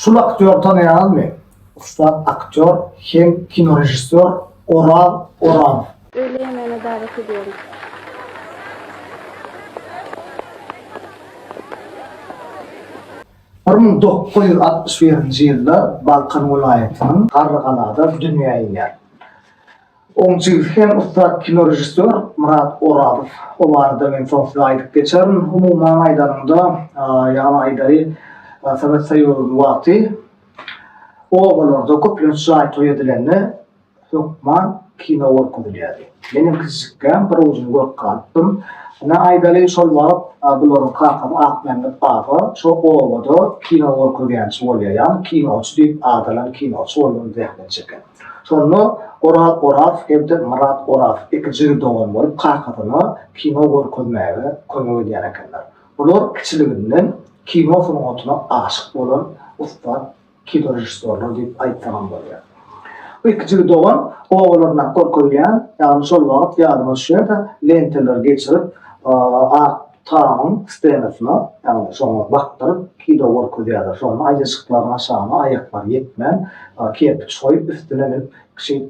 Şul aktýory tanaýaňyzmy? Ussat aktýor hem kinorežissýor Oraz Orazow. Öýle ýemegine dawet edýärin. 1961-nji ýylda Balkan welaýatynyň Garrygalada dünýä inýär. Oň jigisi hem ussat kinorežissýor Myrat Orazow. O barada men soň size aýdyp geçerin. Umuman aýdanyňda, ýagny aýdaly, Sowet Soýuzynyň wagty obalarda köplenç jaý toý edilende hökman kino görkezilýärdi. Menem kiçijikkäm bir ujuny görüp galypdym. Ine aýdaly, şol wagt bularyň kakasy Akmämmet aga şo obada kino görkezýänçi bolýar, ýagny kinoçy diýip ady alan kinoçy bolman zähmet çeken. Şonda Oraz Orazow hem-de Myrat Orazow iki jigi dogan bolup kakasyna kino görkezmäge kömek edýän ekenler. Bular kiçiliginden kino sungatyna aşyk bolan ussat kinorežissýorlar diýip aýtsagam bolýar. Bu iki jigi dogan obalaryndaky görkezilýän, ýagny şol wagt ýadyma düşýär-de, lenteleri geçirip, ak tamyň stenasyna, ýagny şoňa bakdyryp kino görkezýärler. Şonda aýajyklaryň aşagyna aýaklary ýetmän kerpiç goýup, üstüne münüp kişi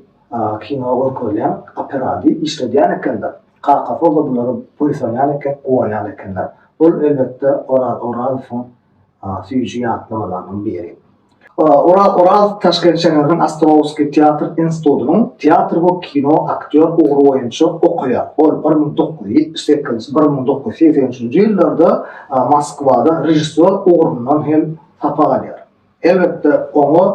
kino görkezilýän operady işledýän ekenler. Kakasy bolsa bulara buýsanýan eken, guwanýan ekenler. Bul elbetde Oraz Orazowyň süýji ýatlamalarynyň biri. Oraz Orazow Taşkent şäheriniň Ostrowskiý teatr institutynyň teatr we kino aktýor ugry boýunça okaýar. Ol 1978, 1983-nji ýyllarda Moskwada režissýor ugrundan hem sapak alýar. Elbetde, oňa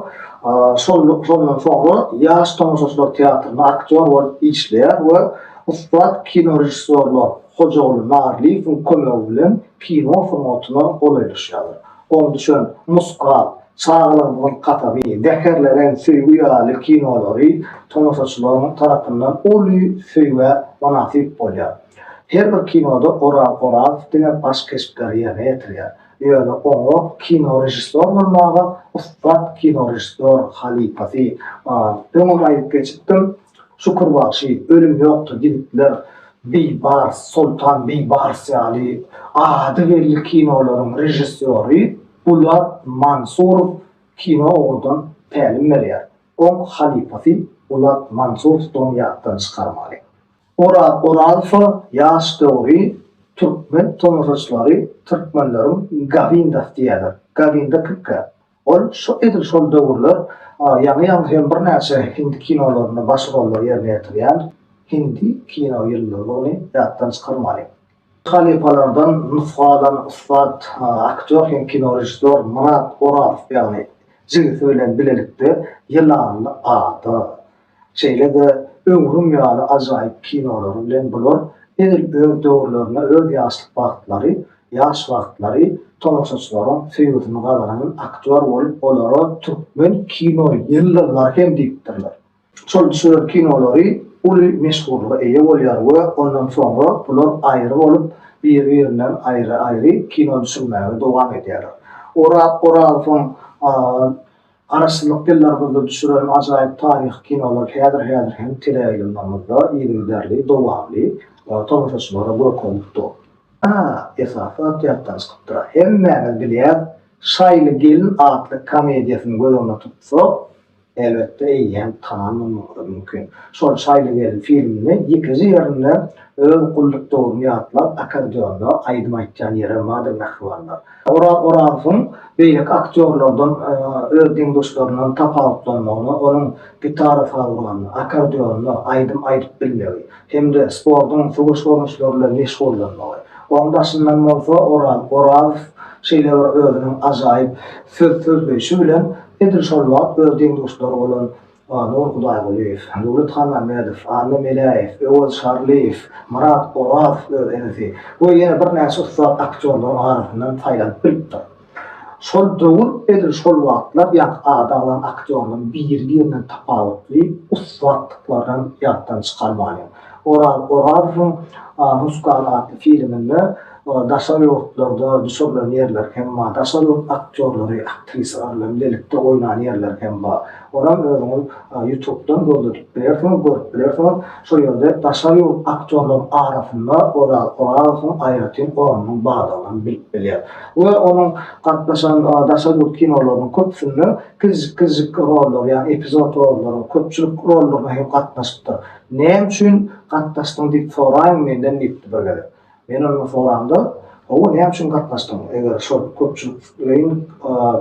şol şondan soňra Ýaş tomaşaçylar teatrynda aktýor bolup işleýär we ussat kinorežissýorlar Hojaguly Narlyýewiň kömegi bilen kino sungatyna golaýlaşýarlar. Oň düşen Muskat, Çagalygymyzyň kasamy, Zäherlenen söýgi ýaly kinolary tomaşaçylaryň tarapyndan uly söýgä mynasyp bolýar. Her bir kinoda Oraz Orazow diňe baş keşpleri ýerine ýetirýär. Ýöne oňa kinorežissýor bolmaga ussat kinorežissýor halypasy, öňem aýdyp geçipdim, Şükür bagşy, Ölüm ýokdur ýigitler, Beýbars, Soltan Beýbars ýaly ady belli kinolaryň režissýory Bulat Mansurow kino ugurdan tälim berýär. Oň halypasy Bulat Mansurowdygyny ýatdan çykarmaly. Oraz Orazowa ýaş döwri türkmen tomaşaçylary türkmenleriň Gawindasy diýýärler. Gawinda kimkä? Ol şo edil şol döwürler ýaňy-ýaňy hem birnäçe hindi kinolarynda baş rollary ýerine ýetirýän hindi kino ýyldyzydygyny ýatdan çykarmalyň. Halypalardan nusga alan ussat aktýor hem kinorežissýor Myrat Orazow ýagny jigisi bilen bilelikde Ýylanly ada, Şeýle-de Öwrüm ýaly ajaýyp kinolary bilen bular edil öz döwürlerinde öz ýaşlyk wagtlary, ýaş wagtlary tomaşaçylaryň söýgüsini gazanan aktýor bolup olara türkmen kino ýyldyzlary hem diýipdirler. Şol düşüren kinolary uly meşhurlyga eýe bolýar we ondan soňra bular aýry bolup biri-birinden aýry-aýry kino düşürmäge dowam edýärler. Oraz Orazowyň Garaşsyzlyk ýyllarymyzda düşüren ajaýyp taryhy kinolar häzir-häzir hem teleýaýlymlarymyzda yzygiderli, dowamly tomaşaçylara görkezilip dur. A, esasy zat ýatdan çykypdyr. Hemmämiz bilýäs, Şaýly gelin atly komediýasyny göz öňünde tutsak, elbetde eýýäm tanan bolmagyňyz mümkin. Şol Şaýly gelin filminde ýekeje ýerinde öz gulluk döwrüni ýatlap akkordeonda aýdym aýtýan ýerem bardyr mähribanlar. Oraz Orazowyň beýleki aktýorlardan, öz deň-duşlaryndan tapawutlanmagyna onuň gitara saz guralynda, akkordeonda aýdym aýdyp bilmegi hem-de sportuň söweş görnüşleri bilen meşgullanmagy. Onuň daşyndan bolsa Oraz Orazow şeýle bir özüniň ajaýyp söz sözleýşi bilen edil şol wagt öz deň-duşlary bolan Nur Hudaýgulyýew, Döwlet Hanmämmedow, Anna Meläýew, Öwez Şarlyýew, Myrat Orazow öz inisi we ýene birnäçe ussat aktýorlaryň arasyndan saýlanyp bilipdir. Şol döwür edil şol wagtlar ýaňky ady agzan aktýorlaryň biri-birinden tapawutly ussatdyklaryny ýatdan çykarmalyň. Oraz Orazowyň Muskan atly filminde. daşary ýurtlarda düşürilen ýerleri hem bar. Daşary ýurt aktýorlary, aktrisalary bilen bilelikde oýnan ýerleri hem bar. Onam özüňiz ýutubdan gözledip bilersiňiz, görüp bilersiňiz. Şol ýerde daşary ýurt aktýorlaryň arasynda Oraz Orazowyň aýratyn ornunyň bardygyny bilip bilýär. We onuň gatnaşan daşary ýurt kinolarynyň köpüsinde kiçijik-kiçijik rollar, ýagny epizod rollary, köpçülik rollaryna hem gatnaşypdyr. Näme üçin gatnaşdyň diýip soraýyň menden diýipdi bir gezek. Men ondan soramda, Hawa, näme üçin gatnaşdyň, eger şol köpçülikleýin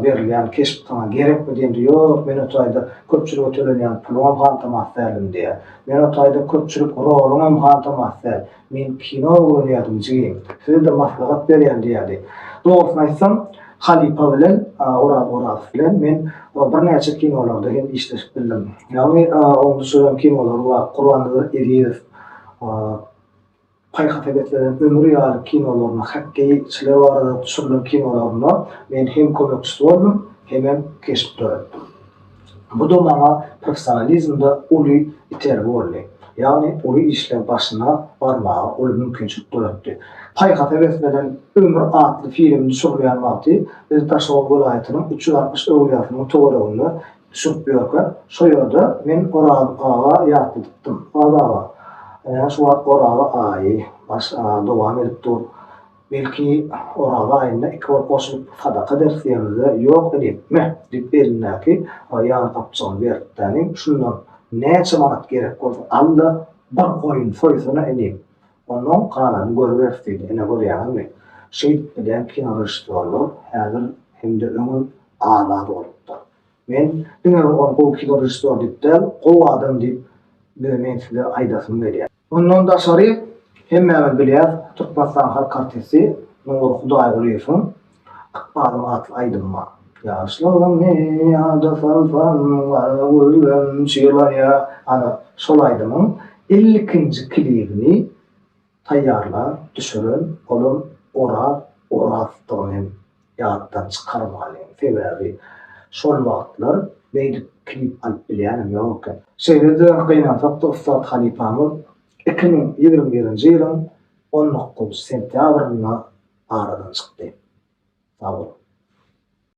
berilýän keşp saňa gerekmi diýemde, Ýok, men o taýda köpçülige tölenýän puluňam hantamas däldim diýýär. Men o taýda köpçülik roluňam hantamas däl. Men kino öwrenýärdim jigim. Size-de maslahat berýän diýýärdi. Dogrusyny aýtsam, halypa bilen, Oraz Orazow bilen men birnäçe kinolarda hem işleşip bildim. Ýagny onuň düşüren kinolary bar, Gurbannazar Ezizow, Paýhasa beslenen ömür ýaly kinolarynda, hokkeýçiler barada düşürilen kinolarynda men hem kömekçisi boldum, hemem keşp döretdim. Bu-da maňa professionalizmde uly itergi boldy. Ýagny uly işleň başyna barmaga uly mümkinçilik döretdi. Paýhasa beslenen ömür atly film düşürilýän wagty biz Daşoguz welaýatynyň 360 öwlüýasynyň töwereginde Düşürip ýörkä, şo ýerde men Oraz aga ýatladypdym. Oraz aga, ine, şu wagt Oraza aýy baş dowam edip dur. Belki, Oraza aýynda iki bolup goşulyp sadaka ederis diýenimizde, Ýok, inim, meh! diýip elindäki ýan gapjygyny beripdi. Inim, şundan näçe manat gerek bolsa al-da, bir goýun soýsana, inim. Onnoň galanyny görüberis diýdi. Ine, görýäňizmi? Şeýdip bilýän kinorežissýorlar häzir hem-de öňem az-az bolupdyr. Men diňe bir ony gowy kino režissýor diýip däl, gowy adam diýip bize men size aýdasym gelýär. Mundan daşary hemmämiz bilýäs Türkmenistanyň halk artisti Nury Hudaýgulyýewiň Ykbalym atly aýdymy bar. Ýaşlygymy ýada salsam gara gözüm çyglanýar. Ana şol aýdymyň ilkinji klibini taýýarlap düşüren olam Oraz Orazowdygyny hem ýatdan çykarmalyň. Sebäbi şol wagtlar beýdip klip alyp bilýänem ýok eken. Şeýle-de gynansak-da ussat halypamyz 2021-nji ýylyň on dokuzynjy sentýabrynda aradan çykdy. Sag boluň.